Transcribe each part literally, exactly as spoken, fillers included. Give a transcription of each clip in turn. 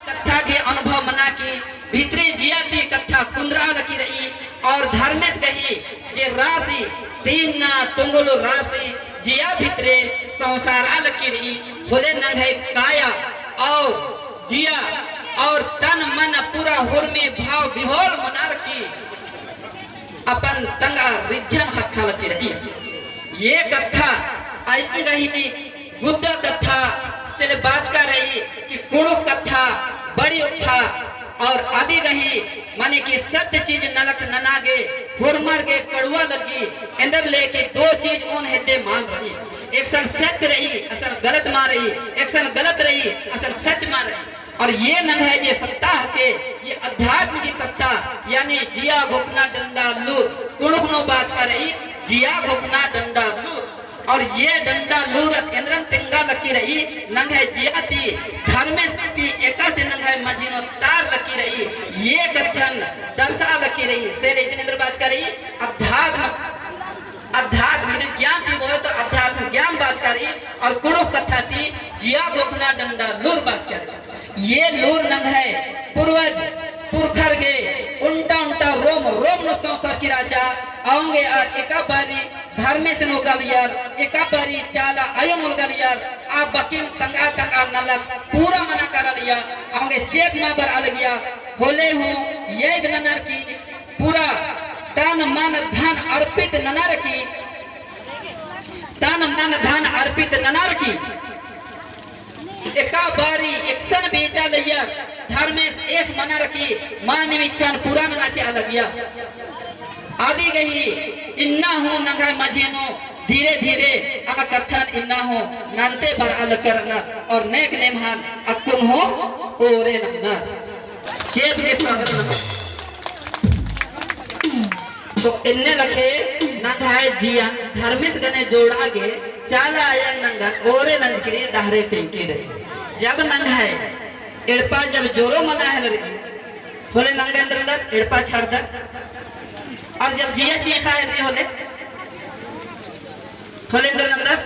कत्था गे अनुभव मना की भितरे जिया ती कत्था कुन्दरा लगी रई। और धर्मेस गही जे रासी, तीन ना तुंगुल रासी जिया भितरे संसारा लगी रई। होले नंग्है काया और जिया और तन मन पूरा हुरमी भाव बिहोल मनार की अपन तंगआ रिझन ख़क्खा लगी रई। ये कत्था अइंगा ही नी गुद्दा कत्था से ले बाचका रई कि कुँड़ुख़ कत्था बड़ी उक्था और अदी गही माने कि सत्य चीज नलख नना गे हुरमर गे कड़ुआ लगी। एन्देर ले कि दो चीज ओन हेद्दे मान रई, एकसन सत्य रई, असन गलत मा रई, एकसन गलत रई, असन सत्य मा रई। और ये नंग्है जे सप्ताह के, ये आध्यात्म की सप्ताह, यानी जिया घोखना डंडा लूर, कुँड़ुख़ नू बाचका रई, जिया घोखना डंडा लूर। और ये डंडा लूर एन्दरन तेंगा लगी रई, नंग्है जिया ती, धर्मेस ती, एकासे नंग्है मझी नू तार लगी रई, ये कत्थन दर्शा लगी रई, से ले इदिन एन्दर बाचका रई, अध्यात्म, अध्यात्म, इदिन ज्ञान ती बोले तो अध्यात्म ज्ञान बाचका रई, और कुँड़ुख़ कत्था ती जिया घोखना डंडा लूर बाचका रई। ये लूर नंग्है पूर्वज पुरखर गे उन्टा उन्टा रोम रोम नू संस्कार की राजा। औंगे आर एका बारी धर्मेस नू ओलगालियर, एका बारी चाला आयोन ओलगालियर, आ बकिन तंगआ तंगआ नलख पूरा मना करालियर। औंगे चेत मा बरआ लगिया। होले हूँ येद ननर की पूरा तन मन धन अर्पित ननर की, तन मन धन अर्पित ननर की एका बारी एकसन बेचा लगियर, धर्मेस एख़ मनर की मानिम इच्छान पूरा नना चिआ लगियस। अदी गही इन्ना हूँ नंग्है मझी नू धीरे धीरे आ कत्थन इन्ना हूँ नन्ते बरआ लकर रअनर और नेग नेम्हन अक्कुन हूँ ओरे नन्नर। चेत गे स्वागत नन्नर। तो एन्ने लखे नंग्है जियन धर्मेस गने जोड़ा गे चाला आयन नंगन ओरे नंजकी रई डहरे तिंकी रई। जब नंग्है एड़पा जब जोरो मना हेलरई, होले नंगा एन्दर नन्दर एड़पा छाड़दर। और जब जिया चींख़ा हेलरई होले, होले एन्दर नन्दर,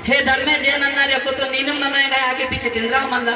हे धर्मे जे नन्ना रेको तो नीनुम नना एंगा आगे पीछे तेंदरा हो मनला।